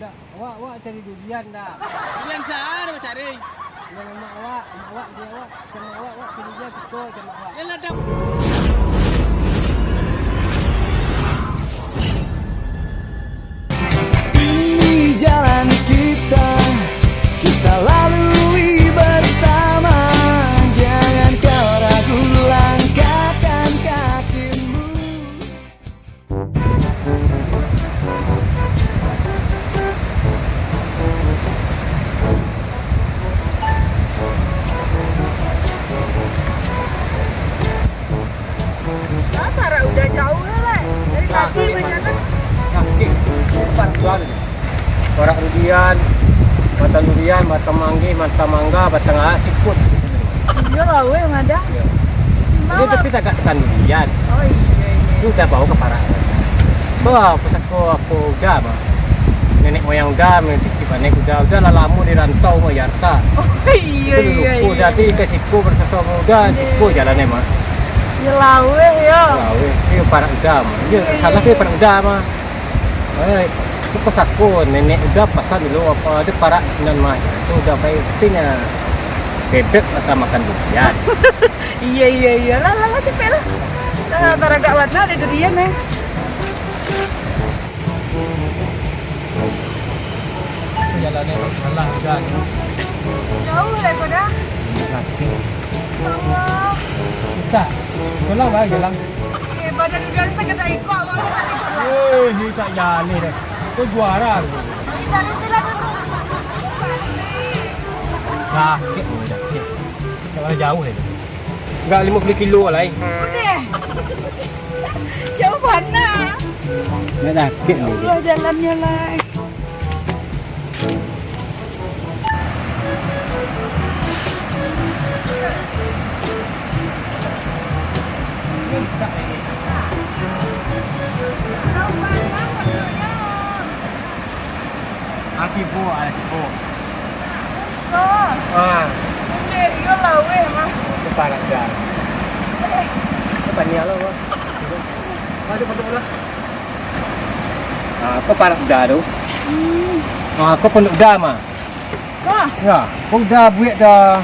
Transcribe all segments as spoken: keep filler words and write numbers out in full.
Awak, awak cari durian dah. Durian sa nan bacari? Durian mak awak, mak awak, durian awak. Macam awak, awak cari durian, suko macam awak. Yalah dah. Ini jalan kita, kita lalui bersama. Jangan kau ragu langkahkan kakimu. Ah, parak udah jauh lah, Lai. Dari tadi bajalan. Nah, oke. Parak udah ni. Parak durian, batang durian, batang manggih, batang mangga, batang arak, sikut. Iyo lah, weh, madang. Iyo. Ini tapi tagak tekan durian. Oh, iyo, iyo. Ini udah bawa ke parak. Bah, pusako apo udah mah. Nenek moyang udah, titip anek udah, udah lah lamo di rantau mah, Yarta. Oh, iyo, iyo, iyo. Udah ti ka siko berseso udah, siko jalan mah. Yo laweh, yo. Laweh, iyo parak udah mah. Iyo, salah ke parak udah mah. Eh, tu pusako, nenek udah pasan dulu apa ada parak sinan mah. Tu udah baik, pastinya bebek atau makan durian. Iyo, iyo, iyo. Lah, lah, lah, capek lah. Lah, taragak bana dek durian, eh. Jalan yang salah, udah. Jauh lah kau dah. Sakit. Allah. Tak. Tolong lah jalan. Eh, badan udah sakit dah ikut abang ni tak boleh jalan. Eh, ni tak jaleh dah. Tu juara tu. Sakit ni dah. Kalau jauh ni. Enggak lima puluh kilo lah, eh. Udah. Jauh mana? Nak sakit ni. Allah, jalannya lah. Akibo, akibo. Ah. Itu parak dah. Itu taniang lah, Bang. Masuk, masuk, masuk. Ah, kau parak dah tu. Hmm. Ah, kau pondok dah mah. Wah. Ya, kau udah buek dah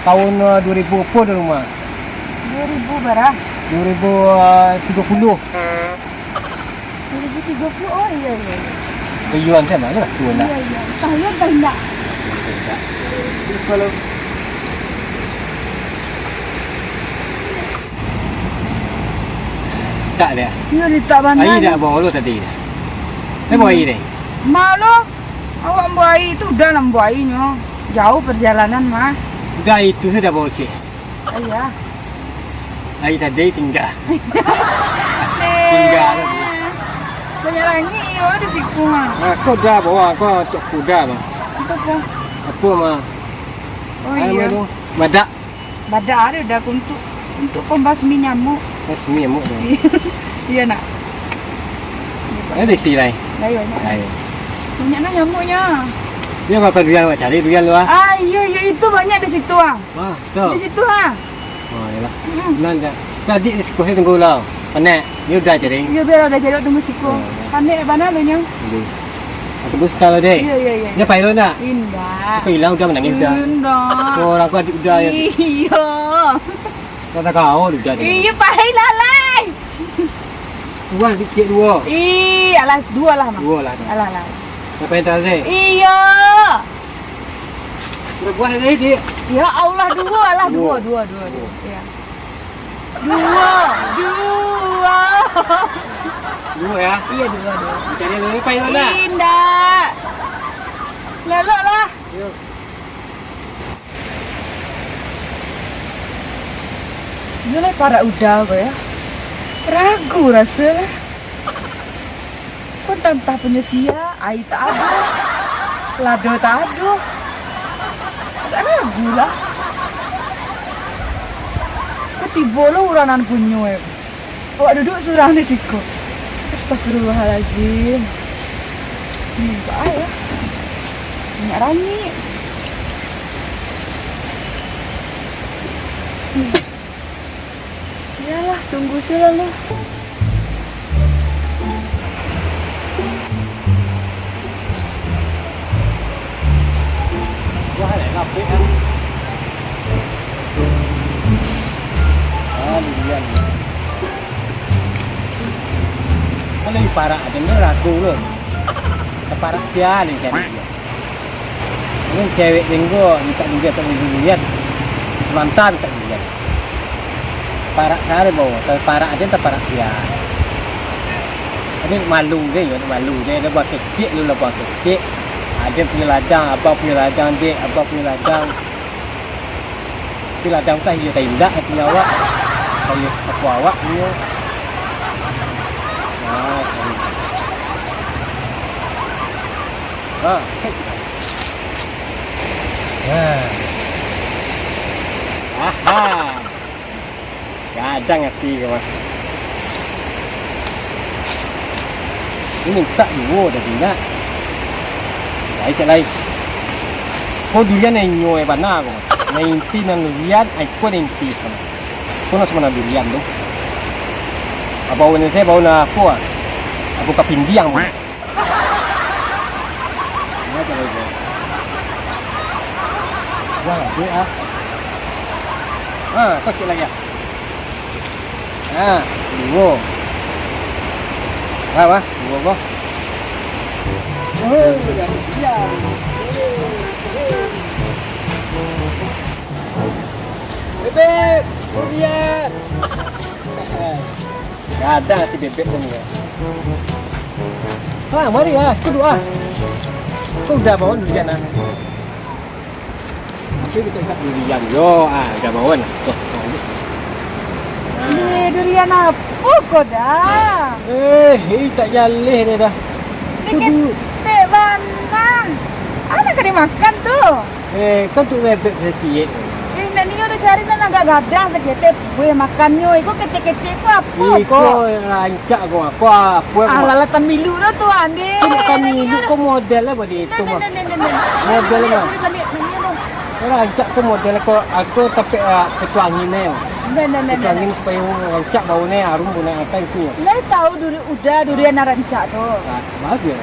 tahun, eh, dua ribu apa dah rumah? Dua ribu bara? Dua ribu tiga puluh. Dua ribu tiga puluh, oh iyo, iyo, iyo. Bayuan kan, mana lah tua nak? Iyo, iyo. Entah iyo, entah indak. Kalau tak ada. Iyo, di tak bandar. Air dah bawa lo tadi dah. Dia bawa air deh. Malo. Awak ambo air tu udah lah ambo airnyo. Jauh perjalanan mah. Udah itu sudah bawa cik. Ayah. Air tadi tinggal. Tinggal. Banyak langit iyo di siku mah. Nah, kau dah bawa kau untuk kuda mah. Itu apa? Apa mah? Oh, anu iyo. Badak. Badak ada dah aku untuk, untuk pembasmi nyamuk. Pembasmi nyamuk tu. Iya nak. Ada isi lain. Lain banyak. Lain. Banyak lah nyamuknya. Dia bakal durian awak cari durian tu ah. Ah, iya, iya, itu banyak di situ ah. Wah, tu. Di situ ah. Oh, iyalah. Mm-mm. Nan dah. Tadi di sekolah tunggu lah. Panek. Dia udah cari. Iya, biar udah cari tunggu siku. Oh. Panek mana lo nyang? Jadi. Aku bus kalau dek. Iya, iya, iya. Dia pailo ndak? Indak. Aku hilang udah menangis dah. Indak. Oh, orang aku adik udah ya. Iya. Kata kau udah. Iya, pailo lah. Dua dikit dua. Iya lah, dua lah mah. Dua lah. Alah lah. Siapa yang terakhir? Iya. Berbuah tadi, Dik. Ya Allah, dua lah, dua, dua, dua, dua. Iya. Dua, dua. Dua ya? Iya, dua, dua. Cari lagi payo lah. Indak. Lelok lah. Yuk. Iyo lah parak uda ko ya. Ragu raso lah. Ko antah punyo sia, aia tak ado, lado tak ado. Agak ragu lah. Ko tibo lo urang nan punyo, eh. Awak duduak surang di siko. Astagfirullahalazim. Ini bae lah. Minyak rangik. Iyolah, tunggu se lah lu. Wah, lah, lapik, ah. Ah, durian. Kalau di parak aja ni laku tu. Separak sia ni cari dia. Ini cewek jenggo, minta durian, tak boleh durian. Semantang tak durian. Parak kali bawa, tapi parak aja tak parak dia. Jadi malu je, ya, malu je. Ada buah kecil dulu lah, buah kecil. Ada punya ladang, abang punya ladang, dek, abang punya ladang. Tapi ladang tah iya tak indak, tapi awak. Kalau aku awak punya. Nah, ha. Nah. Aha. Gadang ati ko mah. Ini mintak juo tadi nak. Lai cak lai. Ko durian nan inyo e bana ko mah. Nan inti nan durian, ai ko nan inti ko mah. Ko nan samana durian tu. Abau ni se bau na apo ah? Abau kapindiang ko. Wah, duit ah. Ha, kau cek lagi ah. Ha, duo. Wah, wah, duo ko. Oh, jadi dia. Bebek, durian. Gadang si bebek tu ni. Ha, mari ah, duduak ah. Ko udah bawa durian ah. Aku dekat-dekat durian. Yo, ah, udah bawa nah. Tuh, tuh. Nah. Ni durian apo ko dah? Eh, eh, tak jaleh dia dah. Ni ketek bana. Anak ka dimakan tu. Eh, kan tu bebek sakit. Eh, nak nio dah cari nan agak gadang saketek, buih makannyo. Iko ketek-ketek ko apo ko? Iko rancak ko, ko apo ko? Alah, lah tamilu dah tu, Andi. Ko nak tamilu ko model lah buat itu mah. Model mah. Rancak ko model ko, aku tapi, ah, ketua angin ayo. Ndak, ndak, ndak, ndak. Ketua angin supaya rancak bau ni, harum bau ni, akan itu. Lai tahu dulu udah durian nan rancak tu. Ah, bagus.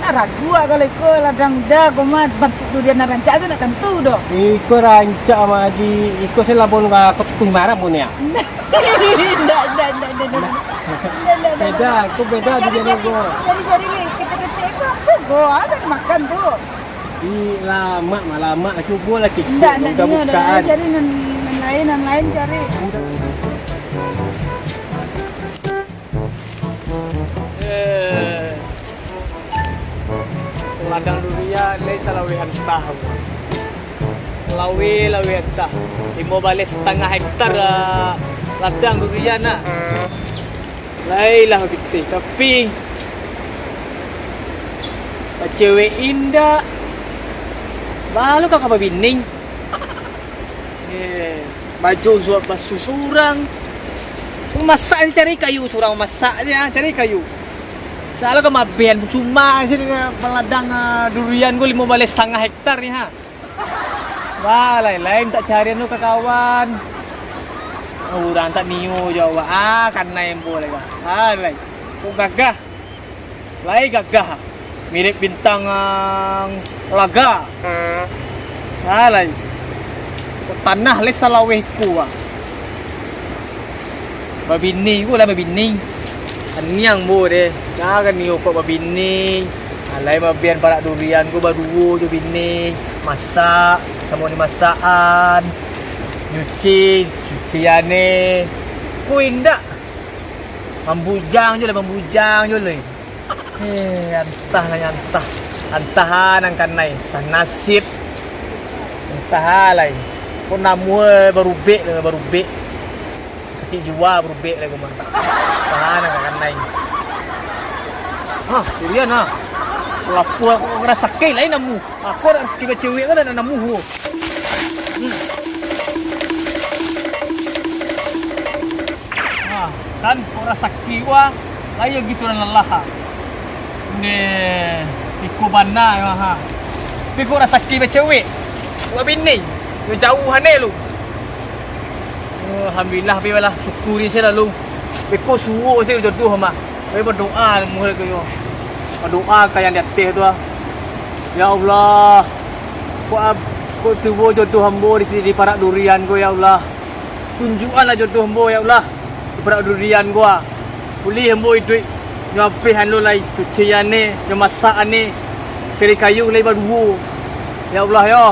Nah, ragu ah kalau iko ladang udah, ko mah bantuak durian nan rancak tu ndak tantu doh. Iko rancak mah di, iko se labon ka Kutuih Maram ko ni ah. Ndak, ndak, ndak, ndak, ndak. Ndak, ndak, ndak, beda, ndak. Ko beda durian ko. Cari, cari ni, ketek-ketek ko apo ko? Ah, nak makan tu. Ih, lamak mah, lamak. Cubolah kecek. Ndak, ndak, udah ndak, bukaan. Cari nan, nan lain, nan lain cari. Eh, ladang durian lai salaweh antah. Laweh, laweh antah. Limo baleh satangah hektar, ah, ladang durian, ah. Lai lah pitih, tapi bacewek indak. Balu ka, ka babini. Eh, baju suak basuh surang. Masak ni cari kayu surang, masak je, ah, cari kayu. Salah kamabihan, cuma sini baladang, ah, durian ko limo baleh satangah hektar ni, ha. Wah, lai-lai mintak carian tu ka kawan. Urang tak nio jo awak. Ah, kanai ambo lai, Kak. Ah, lai. Ko gagah. Lai gagah. Mirip bintang, ah, laga. Ah, lai. Ko tanah lai salaweh ko, ah. Babini ko lah babini. Aniang bo deh. Jangan nio kok babini. Alai mabian parak durian ko baduo jo bini. Masak, samo ni masakan. Nyuci, cucian ni. Ko indak. Mambujang jo lah, mambujang jo lah. Eh, antah lah, antah. Antah nan kanai, antah nasib. Antah lai. Ko namuah barubek lah, barubek. Sakik jua barubek lai ko mah. Antah nan kanai. Hah, durian ah. Lapua aku rasaki lai namu. Aku rasaki bacewek kan nak namu. Hmm. Ha, kan, kok rasaki wah, layo gitu nan lelah, ha. Neh, iko bana yo, ha. Tapi kok rasaki bacewek, babini, yo jauah ane lu. Oh, alhamdulillah, pi lah, syukuri se lalu. Beko suo se jodoh mah. Tapi badoa muhal ko yo. Badoa ka yang di ateh tu ah. Ya Allah, kok ab-, Kok tibo jodoh ambo di sini, di parak durian ko, ya Allah. Tunjuakkanlah jodoh ambo, ya Allah, di parak durian ko, ah. Buliah ambo iduik, nyo apeh anu lai, cucian ni, nyo masak ni, cari kayu lai baduo. Ya Allah, yo.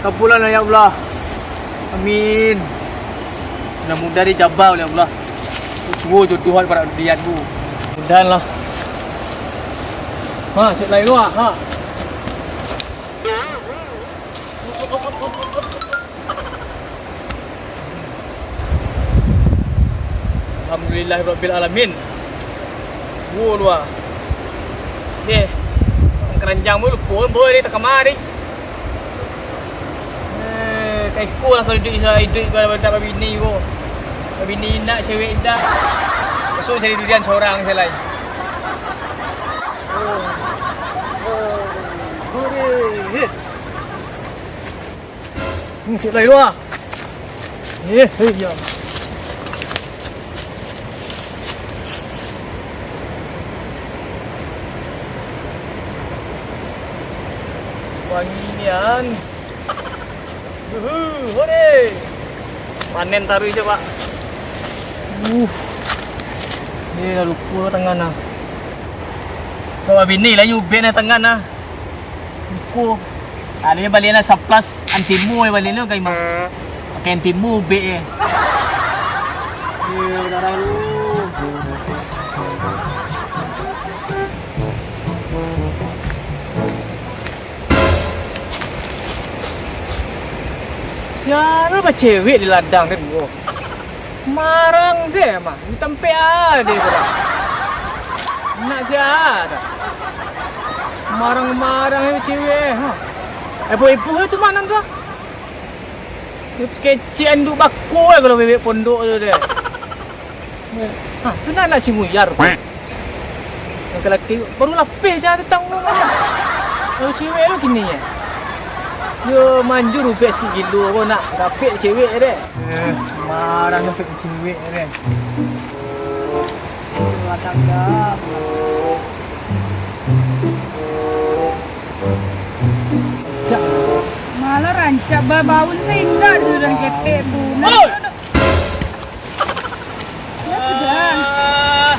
Kabulkanlah, ya Allah. Amin. Mudah-mudahan dijabah, ya Allah. Tibo jodoh di parak durian ko. Mudahan lah. Ha, cek lai luar, ha. Alhamdulillah Rabbil Alamin. Wo luar. Eh, keranjang pun lupo, boy, dia tak kemari. Eh, kaiko lah kalau iduik, iduik kalau tak babini ko. Babini indak, cewek indak. Masuk cari durian seorang sajo lai. Oh. Oh. Hore. Ni, cek lai luar. Eh, eh, ya. Wangi nian. Yuhu, hore. Panen taruih se, Pak. Uh. Ni lah lupo tangan nah. Kok babini lah nyubek nah tangan nah. Lupo. Ado nyo balian lah saplas antimu, eh, balian tu ka imah. Pakai antimu ubek, eh. Iyo, darah lu. Sia lo bacewek di ladang tadi, oh. Marang se mah, di tampek ade tu lah. Nak sia dah. Marang-marang ni cewek, ha. Ibu-ibu tu mah nan tu, ah. Kecek anduk bako, eh, kalau bebek pondok tu deh. Ha, tu nan anak si Muyar tu. Laki-laki baru lapeh je datang tu. Kalau cewek tu kini, eh. Yo manjur ubek sikit gilo ko nak dapek cewek deh. Eh, marah nak cewek deh. Belakang dah. Malah rancak babaun sehingga tu dah ketek tu. Nah, oi! Duduk. Ya sudah. Ah,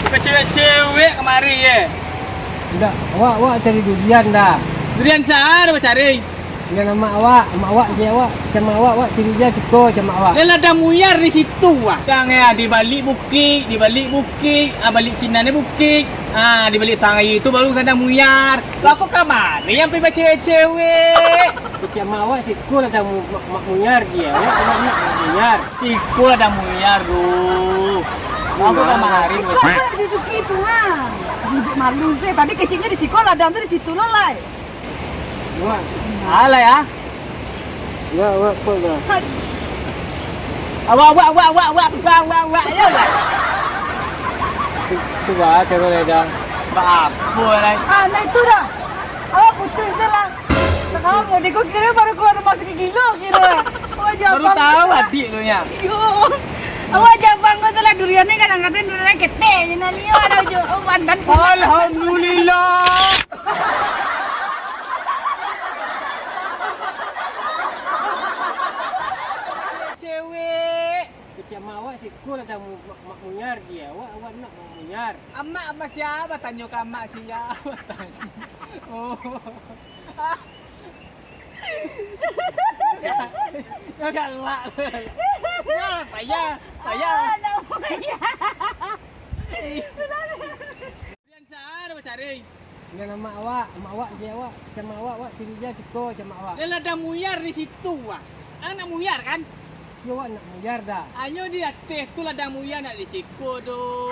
bukan cewek-cewek kemari, eh? Indak, awak, awak cari durian dah. Durian sia dah bacari? Durian amak awak, amak awak je awak, macam awak, awak cari durian siko macam awak. Lah ladang muyar di situ, ah. Yang, eh, di balik bukik, di balik bukik, ah, balik Cina ni bukik, ah, di balik tangga itu baru ladang muyar. Lah, kok kamari sampai bacewek-cewek? Kecek amak awak siko lah dah mu-, mak, mak muyar dia. Awak amak, mak muyar. Siko lah dah muyar tu. Apa kamari tu? Siko lah di bukik tu, ha. Duduk malu se. Tadi keceknyo di siko, ladang tu di situ lo lai. Awak. Alah ya. Ya, awak kok dah. Hai. Awak, awak, awak, ya lah. Tu, tu bah, cara ladang. Bah, apa lai? Ah, nah itu dah. Awak putus se lah. Kamu di ko kira baru keluar rumah sakit gilo kira. Awak baru tahu adik tu nya. Yo. Awak jabang ko tu lah durian ni kadang-kadang durian ketek je nah liyo ada ujo. Oh, pandan. Alhamdulillah. Cewek. Kecek amak awak siko lah dah mu-, mak, mak muyar dia. Awak, awak nak mak muyar. Amak, amak sia batanyo ka amak sia batanyo. Oh. Galak. Ya, payah, payah. Ah, nak payah. Durian sia dah bacari? Durian amak awak, amak awak je awak, macam awak, awak cari durian siko macam awak. Lah ladang muyar di situ, wah. Ang nak muyar, kan? Yo, awak nak muyar dah. Anyo di ateh tu ladang muyar, nak di siko tu.